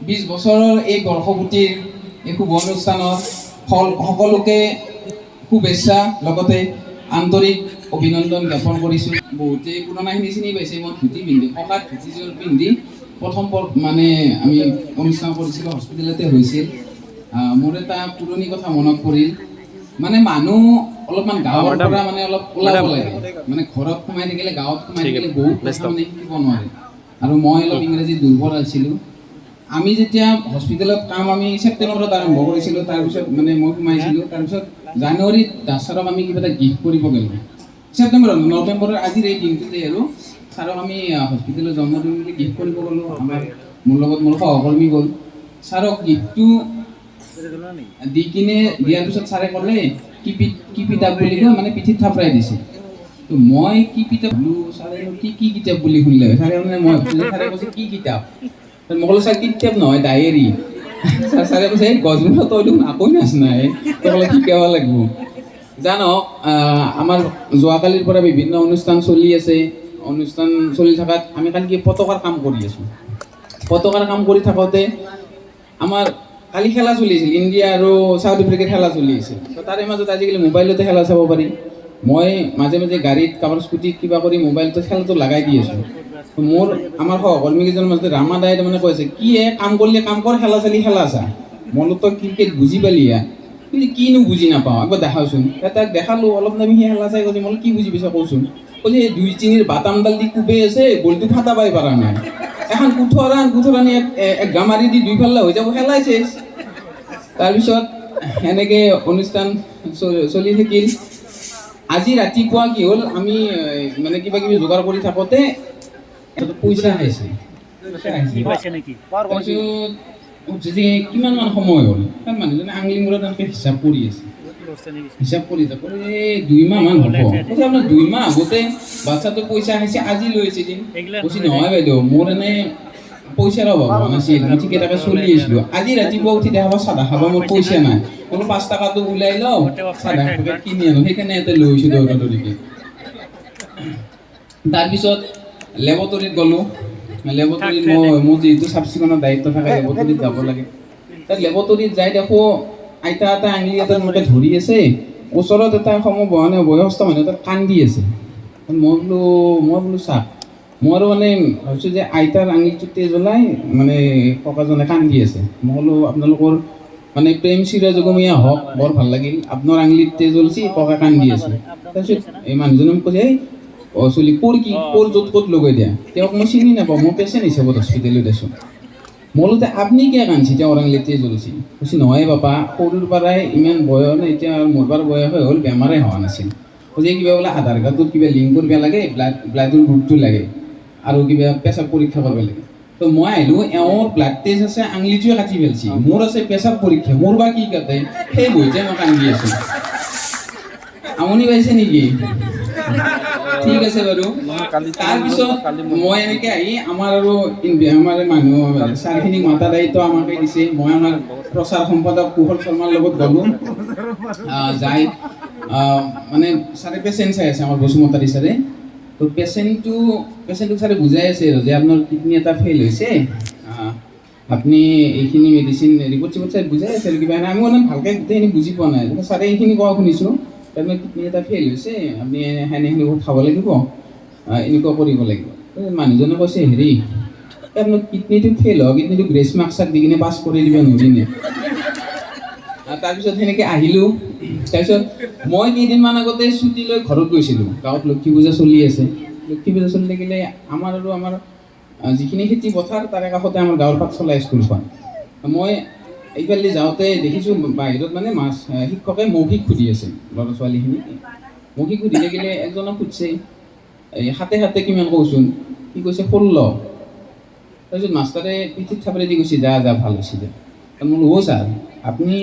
20 বছৰৰ এই বৰ্ষপূৰ্তিৰ এই শুভ অনুষ্ঠানত সকলোকে শুভেচ্ছা, লগতে আন্তৰিক অভিনন্দন জ্ঞাপন কৰিছোঁ। বহুতেই পুৰণাখিনি চিনি পাইছে। মই ধুতি পিন্ধি, ককাত ধুতিযোৰ পিন্ধি প্ৰথম মানে আমি অনুষ্ঠান কৰিছিলোঁ, হস্পিটেলতে হৈছিল। মোৰ এটা পুৰণি কথা মনত পৰিল। মানে মানুহ অলপমান গাঁৱৰ পৰা মানে অলপ ওলাব লাগে। মানে ঘৰত সোমাই থাকিলে, গাঁৱত সোমাই থাকিলে বহুত কথা মানে শিকিব নোৱাৰে। আৰু মই অলপ ইংৰাজী দুৰ্বল আছিলোঁ। আমি যেতিয়া হস্পিটেলত কাম আমি ছেপ্টেম্বৰত আৰম্ভ কৰিছিলোঁ, তাৰপিছত মানে মই সোমাইছিলোঁ, তাৰপিছত জানুৱাৰীত দাস ছাৰক আমি কিবা এটা গিফ্ট কৰিব গ'লোঁ। ছেপ্টেম্বৰত, নৱেম্বৰৰ আজিৰ এই দিনটোতে আৰু ছাৰক আমি হস্পিটেলত জন্মদিন বুলি গিফ্ট কৰিব গ'লোঁ। মোৰ লগত মোৰ সহকৰ্মী গ'ল। ছাৰক গিফ্টটো দি কিনে দিয়াৰ পিছত ছাৰে ক'লে, "Keep it up" বুলি কয়, মানে পিঠিত থাপৰাই দিছে। তো মই কি কিতাপ বোলো, ছাৰে কি কি কিতাপ বুলি শুনিলে। ছাৰে মানে মই ভাবিছোঁ যে ছাৰে কৈছে কি কিতাপ। মই ক'লো, "ছাৰ, কিতাপ নহয়, ডায়েৰী।" ছাৰে কৈছে, "এই গছবোৰ তই দেখোন আকৌ নাচ নাই, তই অলপ শিকাব লাগিব।" জানক, আমাৰ যোৱাকালিৰ পৰা বিভিন্ন অনুষ্ঠান চলি আছে। অনুষ্ঠান চলি থকাত আমি কালি কি পতাকাৰ কাম কৰি আছোঁ। পতাকাৰ কাম কৰি থাকোঁতে আমাৰ কালি খেলা চলি আছিল, ইণ্ডিয়া আৰু চাউথ আফ্ৰিকাৰ খেলা চলি আছিল। তো তাৰে মাজত আজিকালি মোবাইলতে খেলা চাব পাৰি। মই মাজে মাজে গাড়ীত, কাৰোবাৰ স্কুটিত কিবা কৰি মোবাইলটো খেলাটো লগাই দি আছোঁ। তো আমাৰ সহকৰ্মী কেইজনৰ মাজতে ৰামা দাই তাৰমানে কৈ আছে, "কি হে, কাম কৰিলে কাম কৰ, খেলা চালি খেলা চা। মই বোলো, তই ক্ৰিকেট বুজি পালি হা, কিন্তু কিনো বুজি নাপাওঁ, একবাৰ দেখাওচোন।" তাক দেখালোঁ। অলপ টাইম সি খেলা চাই কৈছে, মই বোলো, "কি বুজি পাইছা কচোন?" কৈছে, "এই দুই তিনিৰ বাটামডাল দি কোবাই আছে, বলটো ফাটাবাই পৰা নাই। এখন কুঠৰ আন, কুঠৰ আনি এক এক গামাৰি দি দুই ফালে হৈ যাব, খেলাই চেচ।" তাৰপিছত সেনেকৈ অনুষ্ঠান চলি থাকিল। আজি ৰাতিপুৱা কি হ'ল, আমি মানে কিবা কিবি যোগাৰ কৰি থাকোঁতে পইচা আহিছে, পইচা আহিছে। তাৰপিছত সুধিছে যে কিমান মান সময় হ'ল। তাৰ মানুহজনে আঙুলি মূৰত এনেকৈ হিচাপ কৰি আছে, হিচাপ কৰি আছে, কৰি এই 2 মাহ মান হ'ব। কৈছে, "আপোনাৰ 2 মাহ আগতে বাচ্ছাটো পইচা আহিছে, আজি লৈ আহিছে দিন।" কৈছে, "নহয় বাইদেউ, মোৰ এনে পইচাৰ অভাৱ হোৱা নাছিল, মই ঠিকে থাকে চলি আছিলোঁ। আজি ৰাতিপুৱা উঠি দেখা পাওঁ চাধা খাব মোৰ পইচা নাই। বোলো 5 টকাটো ওলাই লওঁ, চাধা পেকেট কিনি আনো, সেইকাৰণে ইয়াতে লৈ আহিছোঁ দৌৰা দৌৰিকে।" তাৰপিছত লেবৰেটৰীত গ'লোঁ। লেবৰেটৰীত মই মোৰ যিহেতু চাফ চিকুণৰ দায়িত্ব থাকে, লেবৰেটৰীত যাব লাগে। তাত লেবৰেটৰীত যাই দেখোঁ আইতা এটা আঙুলি এটা এনেকৈ ধৰি আছে, ওচৰত এটা মানে বয়সস্থ মানুহ এটা কান্দি আছে। মই বোলো চাওক, মই আৰু মানে ভাবিছোঁ যে আইতাৰ আঙুলিটো তেজ ওলাই মানে ককাজনে কান্দি আছে। মই ক'লো, "আপোনালোকৰ মানে প্ৰেম চিৰযুগমীয়া হওক, বৰ ভাল লাগিল। আপোনাৰ আঙুলিত তেজ ওলছি, ককা কান্দি আছে।" তাৰপিছত এই মানুহজনে মোক কৈছে, "এই অ চলি, ক'ৰ কি ক'ৰ য'ত ক'ত লগাই দিয়া?" তেওঁক মই চিনি নাপাওঁ, মই পেচেণ্ট হিচাপত হস্পিটেলত আছোঁ। মই বোলো, "আপনি কিয় কান্দছি? তেওঁৰ আঙুলিত তেজ ওলছি।" কৈছে, "নহয় বাপা, সৰুৰ পৰাই ইমান বয়স নাই, এতিয়া মৰবাৰ বয়সে হ'ল, বেমাৰে হোৱা নাছিল।" কৈছে, কিবা বোলে আধাৰ কাৰ্ডটোত কিবা লিংক কৰিব লাগে, ব্লাডৰ গ্ৰুপটো লাগে আৰু কিবা পেচাব পৰীক্ষা কৰিব লাগে। তো মই আহিলোঁ, এওঁৰ ব্লাড টেষ্ট আছে, আঙুলিটোৱে কাটি পেলছি, মোৰ আছে পেচাব পৰীক্ষা, মোৰ বা কি কাটে? সেই বহিতে মই কান্দি আছোঁ। আমনি পাইছে নেকি? ঠিক আছে বাৰু। তাৰপিছত মই এনেকে আহি আমাৰ আৰু আমাৰ মানুহ ছাৰখিনিক মাতা দায়িত্ব আমাকে দিছে। মই আমাৰ প্ৰচাৰ সম্পাদক কুশল শৰ্মাৰ লগত গ'লোঁ। যাই মানে ছাৰে পেচেণ্ট চাই আছে, আমাৰ বসুমতাৰী ছাৰে। তো পেচেণ্টটোক ছাৰে বুজাই আছে আৰু যে আপোনাৰ কিডনী এটা ফেইল হৈছে, আপুনি এইখিনি মেডিচিন, ৰিপৰ্ট চিপৰ্ট চাই বুজাই আছে আৰু কিবা এনে। আমিও মানে ভালকৈ গোটেইখিনি বুজি পোৱা নাই। ছাৰে এইখিনি কোৱা শুনিছোঁ, আপোনাৰ কিডনী এটা ফেইল হৈছে, আপুনি সেনে সেনে খাব লাগিব, এনেকুৱা কৰিব লাগিব। মানুহজনে কৈছে, "হেৰি, এই আপোনাৰ কিডনীটো ফেইল হোৱা কিডনীটো গ্ৰেছ মাৰ্ক চাক দি কিনে পাছ কৰি দিব নোৱাৰি নে?" তাৰপিছত সেনেকৈ আহিলোঁ। তাৰপিছত মই কেইদিনমান আগতে ছুটি লৈ ঘৰত গৈছিলোঁ। গাঁৱত লক্ষী পূজা চলি আছে। লক্ষী পূজা চলি থাকিলে আমাৰ আৰু আমাৰ যিখিনি খেতি পথাৰ, তাৰে কাষতে আমাৰ গাঁৱৰ পাঠশালা স্কুলখন। মই এইফালে যাওঁতে দেখিছোঁ বাহিৰত মানে মাছ শিক্ষকে মৌখিক সুধি আছে ল'ৰা ছোৱালীখিনিক। মৌখিক সুধি থাকিলে এজনক সুধিছে, "এই সাতে সাতে কিমান কওঁচোন?" সি কৈছে, 16। তাৰপিছত মাষ্টাৰে পিঠিত থাপৰি দি কৈছে, "যা যা, ভাল হৈছে দে।" মই বোলো, "অ' ছাৰ, আপুনি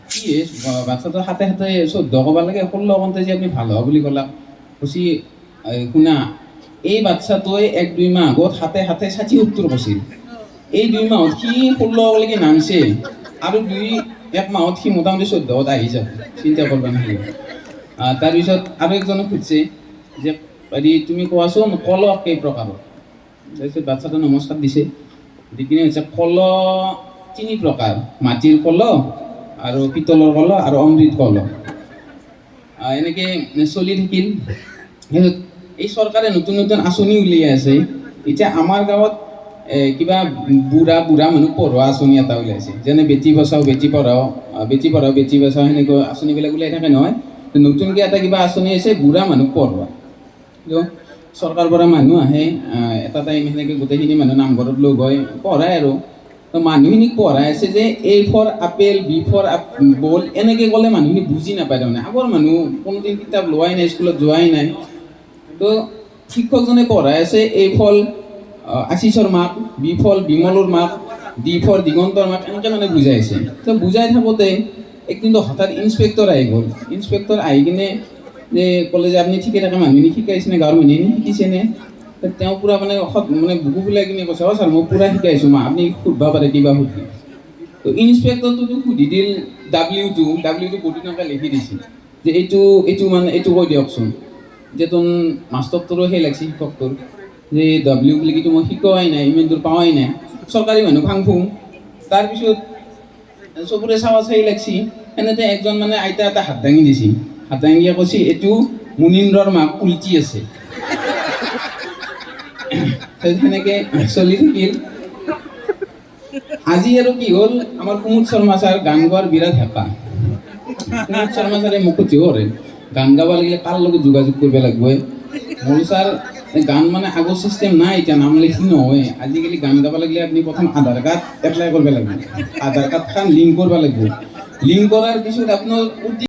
কি হে, বাচ্ছাটো সাতে সাতে 14 ক'ব লাগে, 16 কওঁতে যে আপুনি ভাল হোৱা বুলি ক'লা?" কৈছি, "এই শুনা, এই বাচ্ছাটোৱে 1-2 মাহ আগত সাতে সাতে 60-70 কৈছিল। এই 2 মাহত সি 16লৈকে নামছে আৰু 2-1 মাহত সি মোটামুটি 14ত আহি যাব, চিন্তা কৰিব নালাগে।" তাৰপিছত আৰু একজনক সুধিছে যে, "হেৰি, তুমি কোৱাচোন, কলহ কেই প্ৰকাৰৰ?" তাৰপিছত বাচ্ছাটো নমস্কাৰ দিছে। দি কিনে হৈছে কলহ তিনি প্ৰকাৰ, মাটিৰ কলহ আৰু পিতলৰ কলহ আৰু অমৃত কলহ। এনেকৈ চলি থাকিল। তাৰপিছত এই চৰকাৰে নতুন নতুন আঁচনি উলিয়াই আছে। এতিয়া আমাৰ গাঁৱত কিবা বুঢ়া বুঢ়া মানুহ পঢ়োৱা আঁচনি এটা উলিয়াইছে, যেনে বেটী বচাও বেটী পঢ়াও, বেটী পঢ়াও বেটী বচাও, সেনেকুৱা আঁচনিবিলাক ওলাই থাকে নহয়। তো নতুনকৈ এটা কিবা আঁচনি আছে বুঢ়া মানুহক পঢ়োৱা। তো চৰকাৰৰ পৰা মানুহ আহে, এটা টাইম সেনেকৈ গোটেইখিনি মানুহ নামঘৰত লগ হৈ পঢ়ায়। আৰু তো মানুহখিনিক পঢ়াই আছে যে A for apple, B for ball, এনেকৈ ক'লে মানুহখিনি বুজি নাপায়। তাৰমানে আগৰ মানুহ কোনোদিন কিতাপ লোৱাই নাই, স্কুলত যোৱাই নাই। তো শিক্ষকজনে পঢ়াই আছে এ ফৰ আশীষৰ মাক, বি ফৰ বিমলৰ মাক, ডি ফৰ দিগন্তৰ মাক, এনেকৈ মানে বুজাইছে। তো বুজাই থাকোঁতে একদিনতো হঠাৎ ইনস্পেক্টৰ আহি গ'ল। ইনস্পেক্টৰ আহি কিনে যে ক'লে যে আপুনি ঠিকে থাকে মানুহখিনি শিকাইছেনে, গাঁৱৰ মানুহখিনি শিকিছেনে? তো তেওঁ পূৰা মানে মানে বুকু ফুলাই কিনে কৈছে, "অঁ ছাৰ, মই পূৰা শিকাইছোঁ মা, আপুনি সুধিব পাৰে কিবা সুধি।" তো ইনস্পেক্টৰটোতো সুধি দিল ডাব্লিউটো, ডাব্লিউটো বহুত ধুনীয়াকৈ লিখি দিছিল যে এইটো এইটো মানে এইটো কৈ দিয়কচোন। যে তোন মাষ্টৰটোৰো সেই লাগছে শিক্ষকটোৰ যে ডাব্লিউ বুলি কিন্তু মই শিকোৱাই নাই, ইমান দূৰ পোৱাই নাই, চৰকাৰী মানুহ ফাং ফুং। তাৰপিছত চবৰে চাৱা চাই লাগছি। সেনেতে একজন মানে আইতা এটা হাত দাঙি দিছি। হাত দাঙি কৈছে, "এইটো মুনীন্দ্ৰৰ মাক উল্টি আছে।" তাৰপিছত সেনেকে চলি থাকিল। আজি আৰু কি হ'ল, আমাৰ কুমুদ শৰ্মা ছাৰ গান গোৱাৰ বিৰাট হেঁপাহ। কুমুদ শৰ্মা ছাৰে মোক সুধিব কৰে, গান গাব লাগিলে কাৰ লগত যোগাযোগ কৰিব লাগিব? মোৰ ছাৰ গান মানে আগৰ চিষ্টেম নাই, এতিয়া নাম লিখি নহয়। আজিকালি গান গাব লাগিলে আপুনি প্ৰথম আধাৰ কাৰ্ড এপ্লাই কৰিব লাগিব, আধাৰ কাৰ্ডখন লিংক কৰিব লাগিব। লিংক কৰাৰ পিছত আপোনাৰ অ' টি